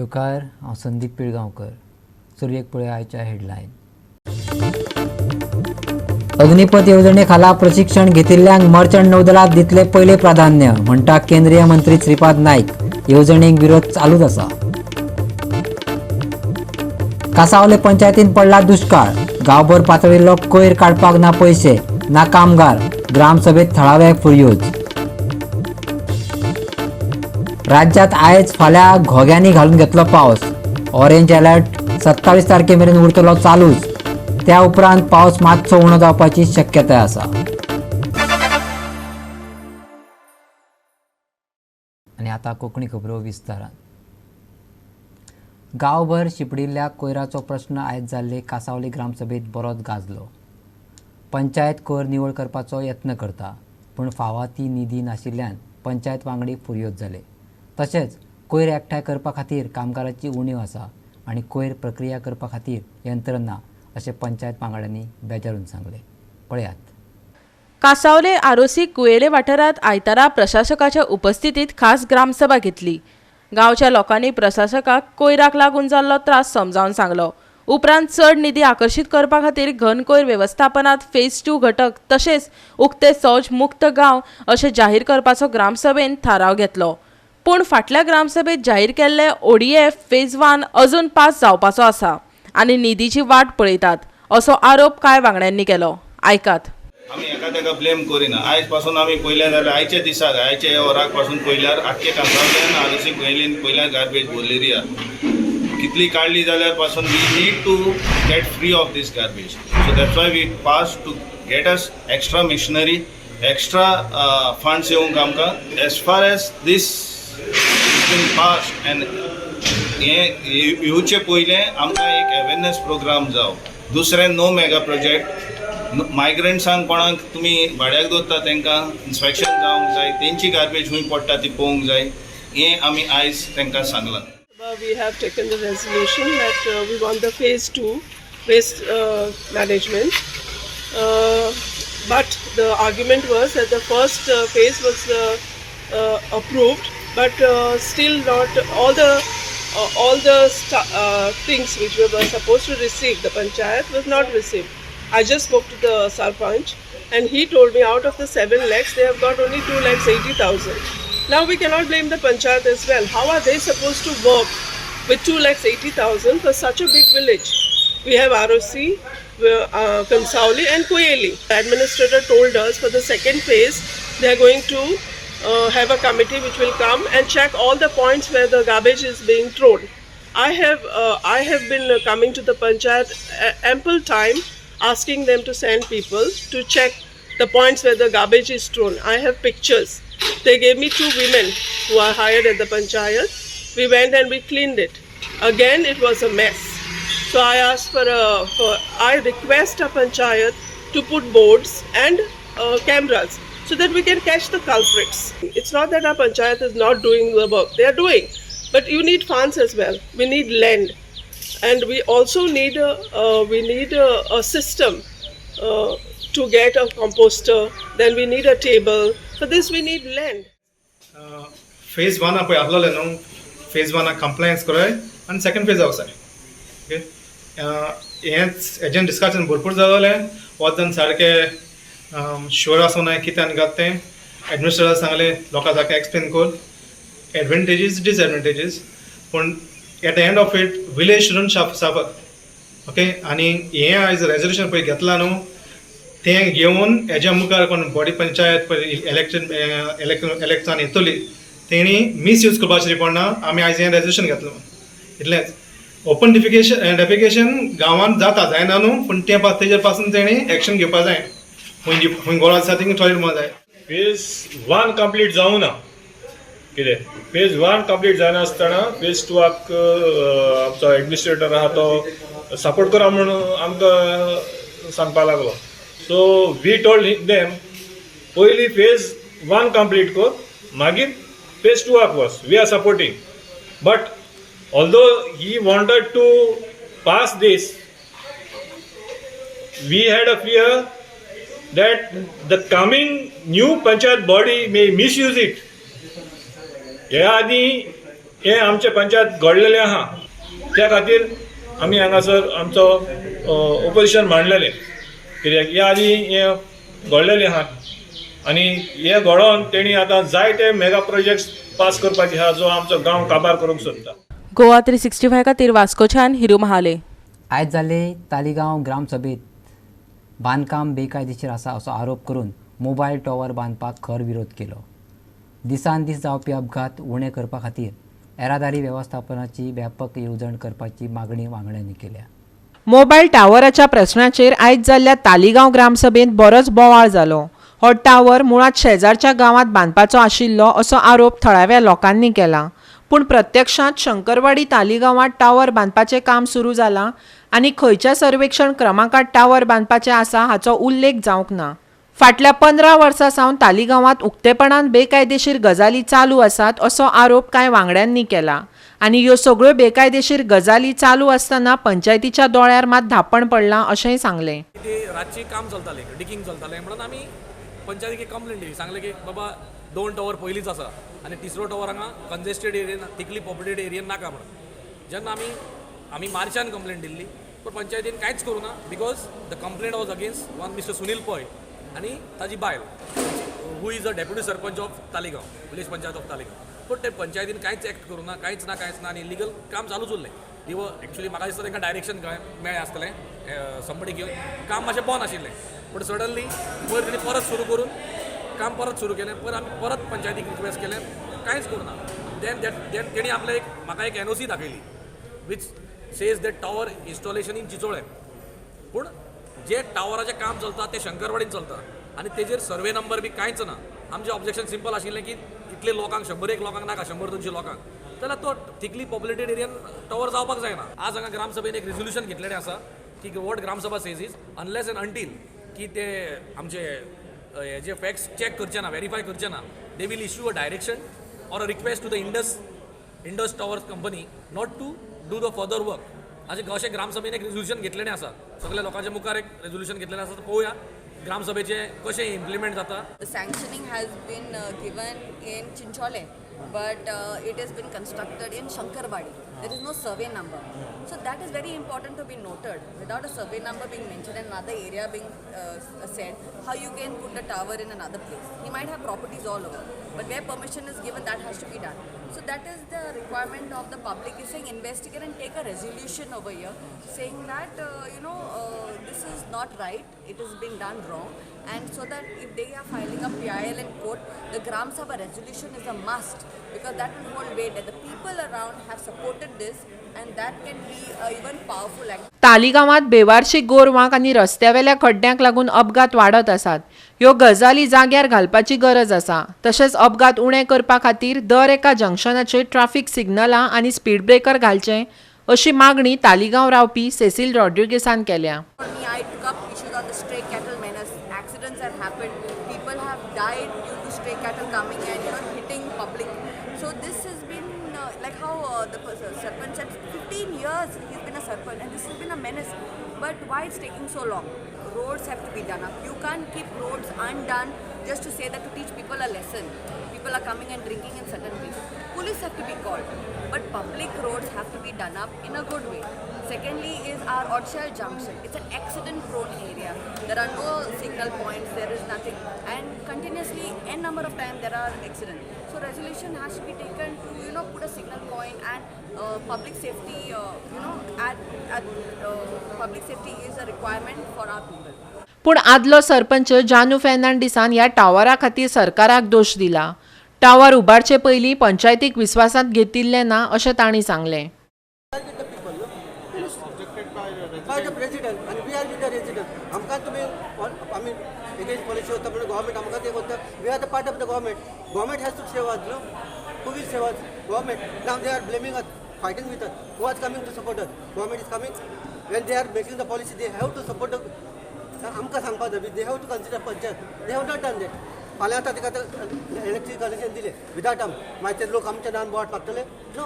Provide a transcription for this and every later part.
येवकार, हांव संदीप पिळगांवकर. सुरवेक पळय आयच्या हेडलायन. अग्निपथ येवजणे खाला प्रशिक्षण घेतिल्ल्यांक मर्चंट नौदलात दितले पयले प्राधान्य, म्हणटा केंद्रीय मंत्री श्रीपाद नायक. येवजणेक विरोध चालूच आसा. कासावले पंचायतीन पडला दुश्काळ. गांवभर पातळिल्लो कोयर काडपाक ना पयशे, ना कामगार. ग्रामसभेत थळावे फुर्योज. राज्यात आयज फाल्यां घोग्यांनी घालून घेतलो पावस. ऑरेंज अलर्ट 27 तारखे मेरेन उरतलो चालूच. त्या उपरांत पावस मातसो उणो जावपाची शक्यताय आसा. आनी आतां कोंकणी खबरो विस्तारान. गांवभर शिंपडिल्ल्या कोयराचो प्रश्न आयज जाल्ले कासावली ग्रामसभेत बरोच गाजलो. पंचायत कोयर निवळ करपाचो यत्न करता, पूण फावा ती निधी नाशिल्ल्यान पंचायत वांगडी फुर्योज जाले. तशेंच कोयर एकठांय करपा खातीर कामगाराची उणीव आसा आनी कोयर प्रक्रिया करपा खातीर यंत्रणा ना, अशें पंचायत वांगड्यांनी बेजारून सांगलें. पळयात. कासावले आरोसी कुयेले वाठारांत आयतारा प्रशासकाच्या उपस्थितीत खास ग्रामसभा घेतली. गांवच्या लोकांनी प्रशासकाक कोयराक लागून जाल्लो त्रास समजावन सांगलो. उपरांत चड निधी आकर्शीत करपा खातीर घन कोयर वेवस्थापनात फेज 2 घटक तशेंच उक्ते शौच मुक्त गांव अशें जाहीर करपाचो ग्रामसभेन थाराव घेतलो. पूण फाटल्या ग्रामसभेत जाहीर केल्ले ओडीएफ फेज 1 अजून पास जावपाचो आसा आनी निधीची वाट पळयतात, असो आरोप कांय वांगड्यांनी केलो. आयकात. आमी एका तेका ब्लेम करिना. आयज पासून आमी पयल्यार जाल्यार आयच्या दिसाक, आयच्या ह्या वराक पासून पयल्यार आख्खे कासावल्यान आरोसी पयलीं पयल्यार गार्बेज भरलेली आहा. कितली काडली जाल्यार पासून we need to get free of this garbage, so that's why we pass to get us extra machinery, extra funds येवंक आमकां. As far as this been pass and हें येवचे पयलें आमकां एक अवेरनेस प्रोग्राम जावं. दुसरें, नो मेगा प्रोजेक्ट. मायग्रंट्सांक कोणाक तुमी भाड्याक दवरता, तांकां इन्स्पेक्शन जावंक जाय. तेंची गार्बेज खंय पडटा ती पळोवंक जाय. हें आमी आयज तांकां सांगलां. We have taken the resolution that we want the phase 2 waste management. But the argument was that the first phase was approved, but still not all the things which we were supposed to receive, the panchayat was not received. I just spoke to the sarpanch, and he told me out of the 7 lakhs, they have got only 2,80,000. Now we cannot blame the panchayat as well. How are they supposed to work with 2,80,000 for such a big village? We have ROC, Kansauli and Koyeli. The administrator told us for the second phase, they are going to have a committee which will come and check all the points where the garbage is being thrown. I have been coming to the panchayat ample time, asking them to send people to check the points where the garbage is thrown. I have pictures. They gave me two women who are hired at the panchayat. We went and we cleaned it. Again, it was a mess. So I asked for a for I request a panchayat to put boards and cameras so that we can catch the culprits. It's not that our panchayat is not doing the work; they are doing, but you need funds as well. We need land, and we also need a system to get a composter. Then we need a table. For this, we need land. Phase 1 पळय आसलोलें न्हू, phase वनाक compliance करोय आनी second phase जाय. Okay, हेंच हेजें discussion भरपूर जालें. वचन सारकें शुअर आसूं कितें आनी घात तें. एडमिनिस्ट्रेटर सांगलें लोकां सारकें एक्सप्लेन कर एडवांटेजीस, डिसएडवांटेजीस, पूण at the end of it village shouldn't suffer, okay? आनी हें आयज रेजोल्युशन पळय घेतलां न्हू, तें घेवन हेज्या मुखार कोण बॉडी पंचायत पळय इलेक्शन इलेक्शन येतली, तेणी मिसयूज करपाचें पडना. आमी आयज हें रेजोल्युशन घेतलो इतलेंच. ओपन डिफिकेशन डेफिकेशन गांवांत जाता, जायना न्हू, पूण तें तेजेर पासून तेणी एक्शन घेवपा जाय. खंय खंय गोळ आसा थिंगा टॉयलेट मारपा जाय. फेज 1 कंप्लीट जावं ना. कितें फेज 1 कंप्लीट जायनासतना फेज 2आक आमचो एडमिनिस्ट्रेटर आहा तो सपोर्ट करा म्हणून आमकां सांगपाक लागलो. सो we told them, पयली फेज 1 कंप्लीट कर, मागीर फेज 2आक वच, we are supporting. But although he wanted to pass this, we had a fear that the coming new panchayat body may misuse it. ह्या आदी हें आमचे पंचायत घडलेलें आहा. त्या खातीर आमी हांगासर आमचो ओपोजिशन मांडलेलें, कित्याक ह्या आदी हें घडलेलें आहा आनी हें घडोवन तेणी आतां जायते मेगा प्रोजेक्ट्स पास करपाचे आहा, जो आमचो गांव काबार करूंक सोदता. गोवा 365 खातीर वास्कोच्यान हिरू महाले. आयज जाल्ले तालिगांव ग्रामसभेत बांदकाम बेकायदेशीर आसा असो आरोप करून मोबायल टॉवर बांदपाक खर विरोध केलो. दिसान दीस जावपी अपघात उणे करपा खातीर येरादारी वेवस्थापनाची व्यापक येवजण करपाची मागणी वांगड्यांनी केल्या. मोबायल टावराच्या प्रश्नाचेर आयज जाल्ल्या तालिगांव ग्रामसभेंत बरोच बोवाळ जालो. हो टावर मुळांत शेजारच्या गांवांत बांदपाचो आशिल्लो असो आरोप थळाव्या लोकांनी केला. पूण प्रत्यक्षांत शंकरवाडी तालिगांवांत टावर बांदपाचें काम सुरू जालां आनी खंयच्या सर्वेक्षण क्रमांकात टावर बांदपाचें आसा हाचो उल्लेख जावंक ना. फाटल्या 15 वर्सां सावन तालिगांवांत उक्तेपणान बेकायदेशीर गजाली चालू आसात असो आरोप कांय वांगड्यांनी केला आनी ह्यो सगळ्यो बेकायदेशीर गजाली चालू आसतना पंचायतीच्या दोळ्यार मात धांपण पडलां अशेंय सांगलें. ते रातची काम चलतालें, डिकींग चलतालें, म्हणून आमी पंचायतीक कंप्लेन दिली, सांगलें की बाबा 2 टॉवर पयलींच आसा आनी तिसरो टॉवर हांगा कंजेस्टेड एरियेन, थिकली पॉप्युलेटेड एरियेन नाका म्हणून. जेन्ना आमी मार्चान कंप्लेन दिल्ली, पूण पंचायतीन कांयच करूं ना, because the complaint was against one mister Sunil Pai आनी ताजी बायल, who is a deputy sarpanch of Taleigao, village panchayat of Taleigao. पूण ते पंचायतीन कांयच एक्ट करूं ना, कांयच ना, कांयच ना आनी इलिगल काम चालूच उरलें. एक्चुली म्हाका दिसता तांकां डायरेक्शन मेळ्ळें आसतलें समबडी घेवन, काम मातशें बंद आशिल्लें, पूण सडनली वयर तेणी परत सुरू करून काम परत सुरू केलें. परत आमी परत पंचायतीक रिक्वेस्ट केलें, कांयच करूं ना. Then तेणी आपलें एक म्हाका एक NOC दाखयली which says that tower installation in Chicholi, पूण जे टावराचें काम चलता तें शंकरवाडीन चलता आनी तेजेर सर्वे नंबर बी कांयच ना. आमचें ऑब्जेक्शन सिंपल आशिल्लें की इतले लोकांक, 101 लोकांक नाका, 100-200 लोकांक, जाल्यार तो थिकली पॉप्युलेटेड एरियन टॉवर जावपाक जायना. आज हांगा ग्रामसभेन एक रेजोल्युशन घेतलेलें आसा की what gram sabha says is unless and until की ते आमचे हे जे फॅक्ट्स चॅक करचे ना, वेरीफाय करचे ना, they will issue a direction or a request to the Indus Towers company not to do the further work. अशें ग्रामसभेन एक रेजोल्युशन घेतलेलें आसा, सगळ्या लोकांच्या मुखार एक रेजोल्युशन घेतलेलें आसा. पळोवया ग्रामसभेचें कशें इम्प्लिमेंट जाता. The sanctioning has been given in Chinchole, but it has been constructed in Shankarwadi. There is no survey number. So that is very important to be noted. Without a survey number being mentioned and another area being said, how you can put a tower in another place? He might have properties all over, but where permission is given, that has to be done. So that is the requirement of the public, is saying investigate and take a resolution over here, saying that this is not right, it has been done wrong, and so that if they are filing a PIL in court, the Gram Sabha resolution is a must, because that will hold weight that the people around have supported this, and that can be even powerful act. तालिगांवांत बेवारशी गोरवांक आनी रस्त्यावेल्या खड्ड्यांक लागून अपघात वाडत आसात. ह्यो गजाली जाग्यार घालपाची गरज आसा. तशेंच अपघात उणे करपा खातीर दर एका जंक्शनाचेर ट्राफिक सिग्नलां आनी स्पीड ब्रेकर घालचे अशी मागणी तालिगांव रावपी सेसील रॉड्रिगेसान केल्या. I took up issues on the stray cattle menace. Accidents have happened. People have died due to stray cattle coming and hitting public. So this has been like how the sarpanch said, 15 years he's been a sarpanch and this has been a menace. But why it's taking so long? Roads have to be done up. You can't keep roads undone just to say that to teach people a lesson. People are coming and drinking in certain places. Police have to be called, but public roads have to be done up in a good way. Secondly is our Odshal Junction. It's an accident-prone area. There are no signal points, there is nothing, and continuously n number of times there are accidents. So resolution has to be taken to put a signal point, and public safety, public safety is a requirement for our people. पूण आदलो सरपंच जानू फेर्नांडीसान ह्या टावरा खातीर सरकाराक दोश दिला. Tower उबारचे पयलीं पंचायतीक विस्वासांत घेतिल्लें ना अशें तांणी सांगलें. By the president, and we are with the resident. आमकां तुमी आमी against policy वता म्हणून गव्हर्मेंट आमकां ते करता. We are the part of the government. Government has to save us, no? Who will save us? Government. Now they are blaming us, fighting with us. Who is coming to support us? Government is coming. When they are making the policy, they have to support the. आमकां सांगपा जाय, they have to consider panchayat. They have not done that. फाल्यां आतां ताका electric connection दिलें without आम, मागीर ते लोक आमच्या नांवान बोट मागतले? No,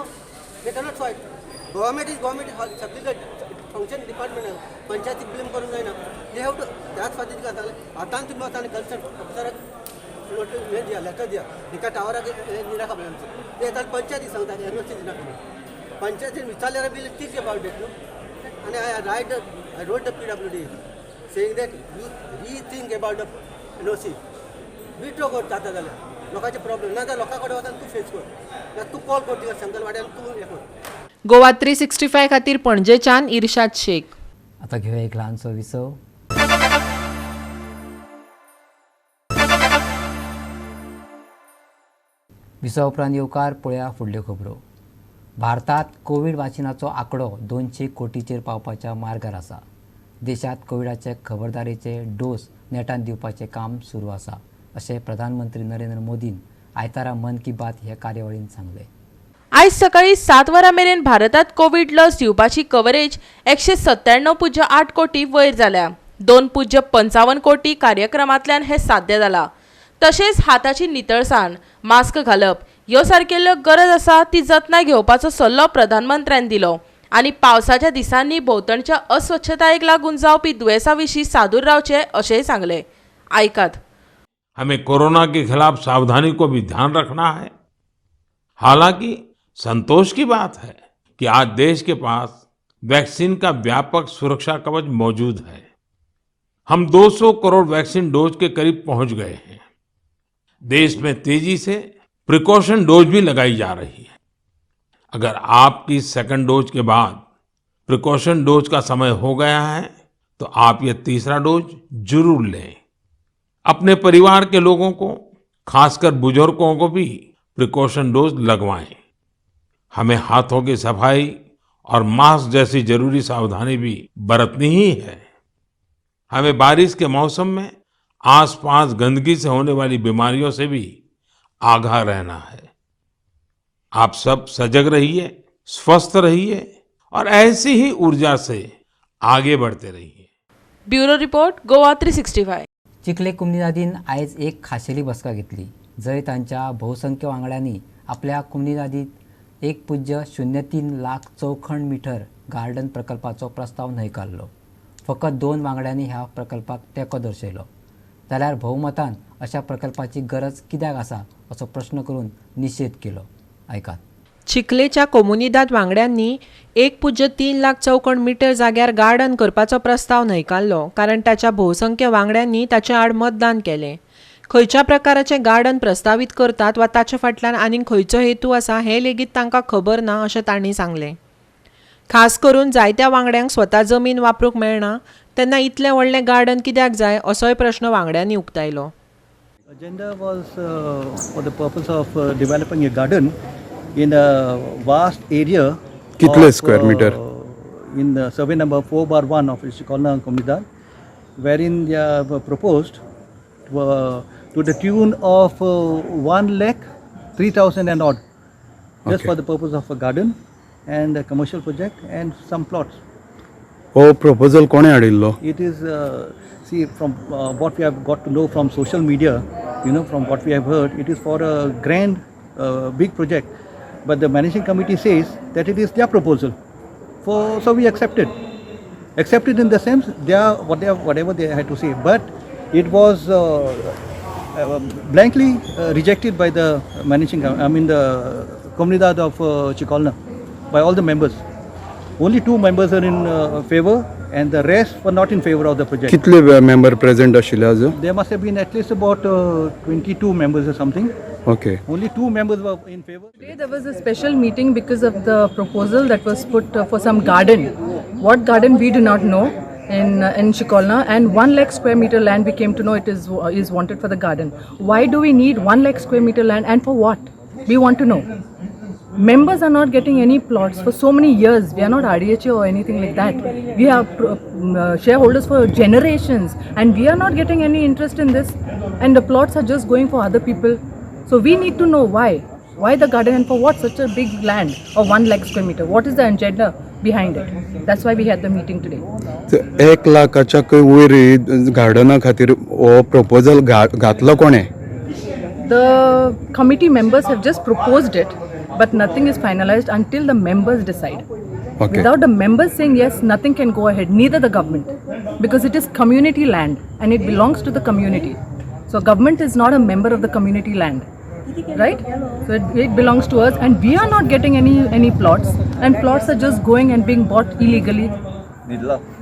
they cannot fight. Government is government, सगळी फंक्शन डिपार्टमेंट पंचायतीक ब्लेम करूंक जायना. They have to त्याच फाटीर तुका सांगलें आतां तुमी वता आनी कन्सर्न ऑफिसराक नोटीस हें दिया, लेटर दिया, हिका टावराक हें दिनाका म्हणून आमचें. ते येतात पंचायती सांगता एनओसी दिनाका म्हणून. पंचायतीन विचारल्यार we'll think about it न्हू. आनी I wrote the PWD saying that you rethink about the NOC. Withdraw कर जाता जाल्यार लोकांचे प्रॉब्लेम ना जाल्यार लोकां कडेन वचून तूं फेस कर, ना तूं कॉल कर तिका शंकरवाडी आनी तूं हें कर. गोवा 365 खातीर पणजेच्यान इर्शाद शेख. आतां घेवया एक ल्हानसो विसव. विसवा उपरांत येवकार पळया फुडल्यो खबरो. भारतांत कोवीड वासिनाचो आंकडो 200 कोटीचेर पावपाच्या मार्गार आसा. देशांत कोविडाचे खबरदारेचे डोस नेटान दिवपाचें काम सुरू आसा अशें प्रधानमंत्री नरेंद्र मोदीन आयतारा मन की बात ह्या कार्यावळींत सांगलें. आयज सकाळी 7 वरां मेरेन भारतांत कोवीड लस दिवपाची कवरेज 197.8 कोटी वयर जाल्या. 2.55 कोटी कार्यक्रमांतल्यान हें साध्य जालां. तशेंच हाताची नितळसाण, मास्क घालप ह्यो सारकेल्यो गरज आसा ती जतनाय घेवपाचो सल्लो प्रधानमंत्र्यान दिलो आनी पावसाच्या दिसांनी भोंवतणच्या अस्वच्छतायेक लागून जावपी दुयेंसा विशीं सादूर रावचें अशेंय सांगलें. आयकात. हमें कोरोना के खिलाफ सावधानी को भी ध्यान रखना है. हालांकि संतोष की बात है कि आज देश के पास वैक्सीन का व्यापक सुरक्षा कवच मौजूद है. हम 200 करोड़ वैक्सीन डोज के करीब पहुंच गए हैं. देश में तेजी से प्रिकॉशन डोज भी लगाई जा रही है. अगर आपकी सेकंड डोज के बाद प्रिकॉशन डोज का समय हो गया है तो आप ये तीसरा डोज जरूर लें. अपने परिवार के लोगों को, खासकर बुजुर्गों को भी प्रिकॉशन डोज लगवाएं. हमें हाथों की सफाई और मास्क जैसी जरूरी सावधानी भी बरतनी ही है. हमें बारिश के मौसम में आसपास गंदगी से होने वाली बीमारियों से भी आगाह रहना है. आप सब सजग रहिए, स्वस्थ रहिए और ऐसी ही ऊर्जा से आगे बढ़ते रहिए. Bureau report, Goa 365. Chikhale कुमनिदादीन आयज एक खाशेली बसका घेतली जंय तांच्या बहुसंख्य वांगड्यांनी आपल्या कुमनिदादीत 1.03 लाख चौखण मिटर गार्डन प्रकल्पाचो प्रस्ताव न्हयकारलो. फकत 2 वांगड्यांनी ह्या प्रकल्पाक तेंको दर्शयलो जाल्यार भोवमतान अशा प्रकल्पाची गरज कित्याक आसा असो प्रश्न करून निशेध केलो. आयकात. चिखलेच्या कोमुनिदाद वांगड्यांनी 1.03 लाख चौखण मिटर जाग्यार गार्डन करपाचो प्रस्ताव न्हयकारलो कारण ताच्या भोवसंख्य वांगड्यांनी ताचे आड मतदान केलें. खंयच्या प्रकाराचें गार्डन प्रस्तावीत करतात वा ताचे फाटल्यान आनीक खंयचो हेतू आसा हें लेगीत तांकां खबर ना अशें तांणी सांगलें. खास करून जायत्या वांगड्यांक स्वता जमीन वापरूंक मेळना तेन्ना इतलें व्हडलें गार्डन कित्याक जाय असोय प्रश्न वांगड्यांनी उक्तायलो. Agenda was for the purpose of developing a garden in a vast area. कितले of, square meter? In the survey number 4/1 of Chicolna Comunidad, wherein they have proposed to the tune of 1,03,000 and odd, just Okay. for the purpose of a garden and a commercial project and some plots. हो proposal कोणे हाडिल्लो? It is, see, from what we have got to know from social media, you know, from what we have heard, it is for a grand, big project. But the managing committee says that it is their proposal. So we accepted. Accepted in the sense, they are, whatever they had to say. But it was blankly rejected by the managing, I mean the Comunidad of Chicolna, by all the members. Only 2 members are in favor and the rest were not in favor of the project. कितले member present आशिल्ले आज? There must have been at least about 22 members or something. Okay. Only 2 members were in favor. Today there was a special meeting because of the proposal that was put for some garden. What garden we do not know in Chicolna, and 1 lakh square meter land we came to know it is wanted for the garden. Why do we need 1 lakh square meter land and for what? We want to know. Members are not getting any plots for so many years. We are not RDHA or anything like that. We are shareholders for generations and we are not getting any interest in this, and the plots are just going for other people. So we need to know why. Why the garden and for what such a big land of 1 lakh square meter? What is the agenda behind it? That's why we had the meeting today. 1 लाखाच्या वयर गार्डना खातीर हो proposal घातलो कोणे? The committee members have just proposed it, but nothing is finalized until the members decide. Okay. Without the members saying yes, nothing can go ahead, neither the government, because it is community land and it belongs to the community. So government is not a member of the community land, right? So it belongs to us, and we are not getting any plots, and plots are just going and being bought illegally.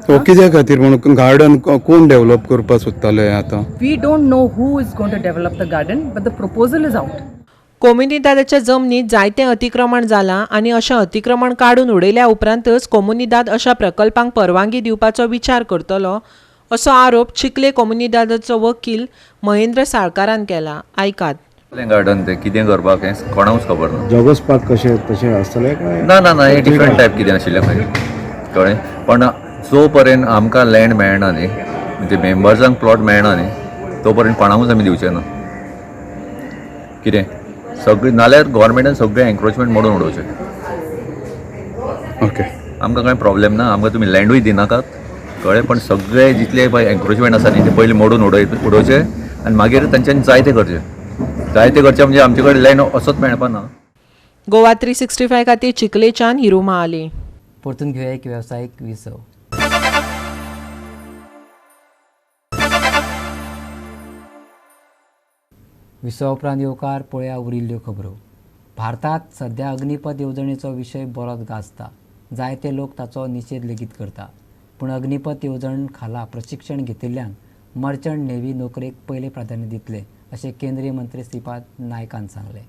So कित्या खातीर म्हणून garden कोण develop करपाक सोदताले आतां? We don't know who is going to develop the garden, but the proposal is out. कोमुनिदादाच्या जमनीत जायतें अतिक्रमण जालां आनी अशें अतिक्रमण काडून उडयल्या उपरांतच कोमुनिदाद अशा प्रकल्पांक परवानगी दिवपाचो विचार करतलो असो आरोप चिखले कोमुनिदादाचो वकील महेंद्र साळकारान केला. आयकात. गार्डन ते कितें करपाक हें कोणाकूच खबर ना. जॉगर्स पार्क कशें तशें आसतलें काय ना ना ना, हें डिफरंट टायप कितें आशिल्लें खंय, कळ्ळें? पण जो पर्यंत आमकां लँड मेळना न्ही, म्हणजे मेंबर्सांक प्लॉट मेळना न्ही, तो पर्यंत कोणाकूच आमी दिवचे ना. कितें सगळें नाल्यार गव्हर्मेंटान सगळें एन्क्रोचमेंट मोडून उडोवचें. ओके, आमकां कांय प्रॉब्लेम ना, आमकां तुमी लँडूय दिनाकात, कळ्ळें? पण सगळे जितले पळय एन्क्रोचमेंट आसा न्ही ते पयलीं मोडून उडोवचे आनी मागीर तांच्यांनी जायते करचें. जायते करचें म्हणजे आमचे कडेन लँड असोच मेळपा ना. गोवा 365 खातीर चिखलेच्यान हिरू महाली. परतून घेवया एक वेवसायीक विसव. विसवा उपरांत येवकार पळया उरिल्ल्यो खबरो. भारतांत सध्या अग्निपथ येवजणेचो विशय बरोच गाजता. जायते लोक ताचो निशेध लेगीत करता. पूण अग्निपथ येवजण खाला प्रशिक्षण घेतिल्ल्यांक मर्चंट नेव्ही नोकरेक पयलें प्राधान्य दितले अशें केंद्रीय मंत्री श्रीपाद नायकान सांगलें.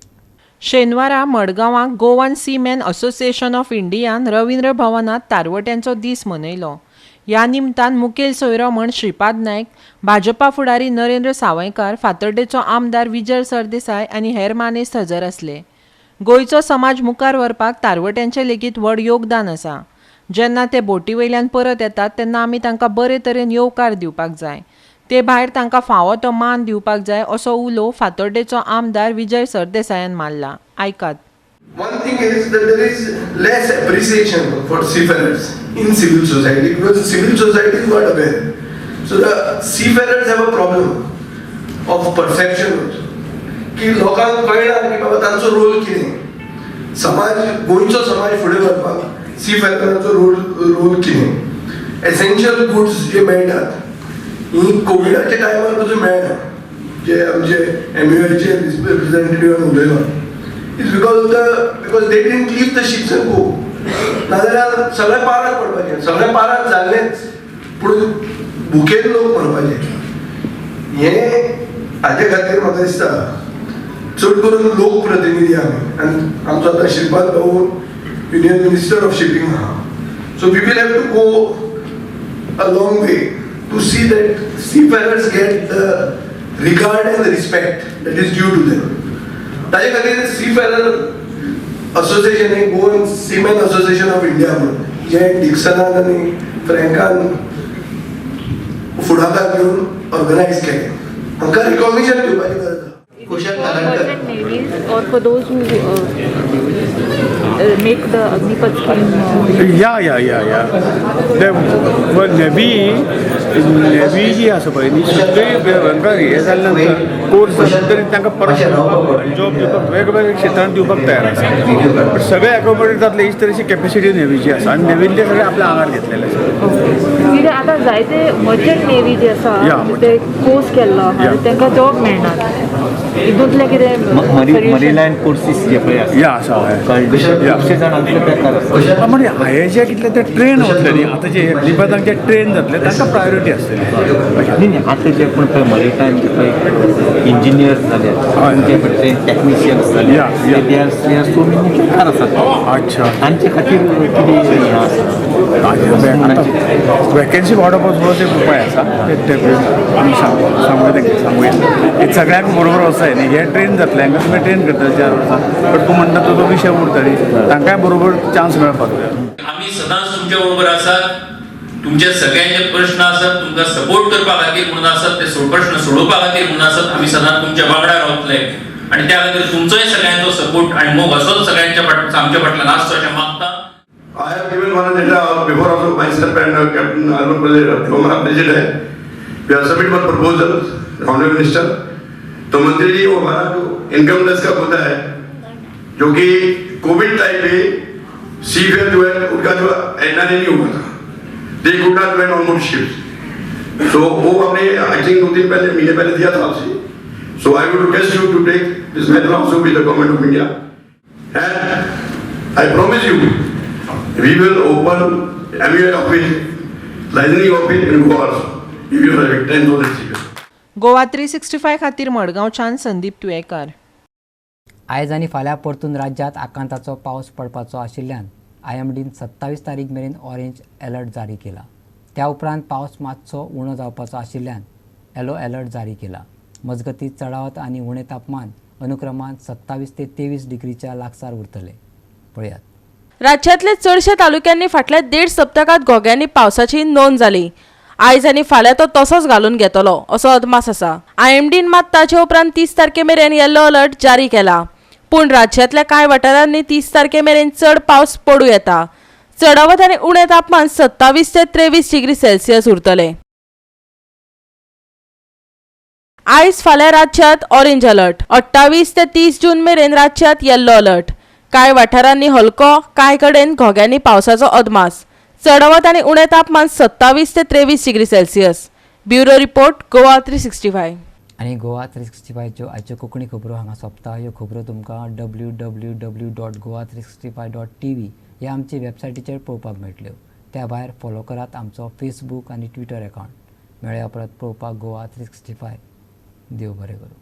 शेनवारा मडगांवाक गोवन सीमॅन असोसिएशन ऑफ इंडियान रवींद्र भवनांत तारवट्यांचो दीस मनयलो. ह्या निमतान मुखेल सोयरो म्हण श्रीपाद नायक, भाजपा फुडारी नरेंद्र सावयकार, फातर्डेचो आमदार विजय सरदेसाय आनी हेर मानेस्त हजर आसले. गोंयचो समाज मुखार व्हरपाक तारवट्यांचें लेगीत व्हड योगदान आसा. जेन्ना ते बोटी वयल्यान परत येतात तेन्ना आमी तांकां बरे तरेन येवकार दिवपाक जाय, ते भायर तांकां फावो तो मान दिवपाक जाय असो उलो फातर्डेचो आमदार विजय सरदेसायान मारला. आयकात. One thing is that there is less appreciation for seafarers in civil society because civil society is not aware. So the seafarers have a problem of perception also. की लोकांक कळना की बाबा तांचो रोल कितें, समाज गोंयचो समाज फुडें व्हरपाक सीफेररांचो रोल कितें, एसेन्शियल गुड्स जे मेळटात ही कोविडाच्या टायमार पसून मेळना, जे आमचे एमयूआयचे रिप्रेझेंटेटिव्हान उलयलां. It's because they didn't leave the ships and go. नाजाल्यार सगळे पारात पडपाचे, सगळे पारात जाल्लेच, पूण भुकेन लोक मरपाचे. हें हाजे खातीर म्हाका दिसता चड करून लोकप्रतिनिधी आमी आनी आमचो आतां श्रीपाद भाऊ युनियन मिनिस्टर ऑफ शिपींग आहा, so we will have to go a long way to see that seafarers get the regard and respect that is due to them. ताजे खातीर सीफेरर असोसिएशन हे Goan seamen association of India म्हणून जें डिक्सनान आनी फ्रँकान फुडाकार घेवन organise केलें, हांकां रिकॉग्निशन दिवपाची गरज आसा. Or for those who make the Agnipath scheme? Yeah. The Navy जी आसा पळय न्ही, सगळे हांकां हें जालें नंतर कोर्स जाले तरी तांकां परत जॉब दिवपाक वेगवेगळ्या क्षेत्रांत दिवपाक तयार आसा. बट सगळे एकोमोडेट जातले हीच तरेची कॅपेसिटी नेव्हीची आसा आनी नेव्हीन ते सगळे आपल्या आंगार घेतलेले आसा. कित्याक आतां जायते मर्चंट नेव्ही जे आसा ते कोर्स केल्लो आहा तांकां जॉब मेळना, हितूंतलें कितें मरीलायन कोर्सीस जे पळय आसा खुबशे जाण आमचे बेकार आसा. म्हणजे हांवें जे कितले ते ट्रेन वतले न्ही, आतां जे अग्निपथाक जे ट्रेन जातले तांकां प्रायोरिटी आसतली. न्ही न्ही, आतां जे कोण पळय मरीटायम जे पळय इंजिनियर्स जाले, जे पळय ट्रेन टॅक्निशियन्स जाले, they are so many बेकार आसात. अच्छा, तांचे खातीर कितें हें आसा? वेकन्सी वाडोवपाचो एक उपाय आसा, ते आमी सांगूया तांकां, सांगूया हे सगळ्यांक बरोबर वचय न्ही. हे ट्रेन जातले हांकां तुमी ट्रेन करतले 4 वर्सां, बट तूं म्हणटा तो विशय उरता न्ही, तांकांय बरोबर चान्स मेळपाक जाय. आमी सदांच तुमच्या बरोबर आसात, तुमचे सगळ्यांचे प्रश्न आसात तुमकां सपोर्ट करपा खातीर म्हणून आसात, ते प्रश्न सोडोवपा खातीर म्हणून आसात. आमी सदांच तुमच्या वांगडा रावतले आनी त्या खातीर तुमचोय सगळ्यांचो सपोर्ट आनी मोग असोच सगळ्यांच्या आमच्या फाटल्यान आसचो अशें मागता. I have given one letter before also myself and Captain Arun President. We have submitted one proposal, Honorable Minister. तो मंत्री जी, वो हमारा जो इनकम टैक्स का होता है, जो कि कोविड टाइम पे सीफेयर जो है उनका जो एनआरए नहीं हुआ था, they could not went on board ships. So वो हमने I think 2-3 महीने पहले दिया था आपसे. So I would request you to take this matter also with the Government of India. And I promise you, we will open MEI office, licensing office in Goa also, if you have 10,000 seekers. Goa 365 खातीर मडगांवच्यान संदीप तुयेकार. आयज आनी फाल्यां परतून राज्यांत आकांताचो पावस पडपाचो आशिल्ल्यान आयएमडीन 27 तारीख मेरेन ऑरेंज अलर्ट जारी केला. त्या उपरांत पावस मातसो उणो जावपाचो आशिल्ल्यान येलो अलर्ट जारी केला. मजगतीं, चडावत आनी उणें तापमान अनुक्रमान 27 ते 23 डिग्रीच्या लागसार उरतलें. पळयात. राज्यांतल्या चडशा तालुक्यांनी फाटल्या देड सप्तकात घोग्यांनी पावसाची नोंद जाली. आयज आनी फाल्यां तो तसोच घालून घेतलो असो अदमास आसा. आयएमडीन मात ताचे उपरांत 30 तारखे मेरेन येल्लो अलर्ट जारी केला. पूण राज्यांतल्या कांय वाठारांनी 30 तारखे मेरेन चड पावस पडूं येता. चडावत आनी उणें तापमान 27 ते 23 डिग्री सेल्सियस उरतलें. आयज फाल्यां राज्यांत ऑरेंज अलर्ट. 28 ते 30 जून मेरेन राज्यांत येल्लो अलर्ट. कांय वाठारांनी हलको, कांय कडेन घोग्यांनी पावसाचो अदमास. चडावत आनी उणें तापमान 27 ते 23 degree Celsius. Bureau report, Goa 365. आनी गोवा 365च्यो आयच्यो कोंकणी खबरो हांगा सोंपता. ह्यो खबरो तुमकां www.goa365.tv ह्या आमचे वेबसायटीचेर पळोवपाक मेळटल्यो. त्या भायर फॉलो करात आमचो फेसबूक आनी ट्विटर अकावंट. मेळया परत पळोवपाक गोवा 365. देव बरें करूं.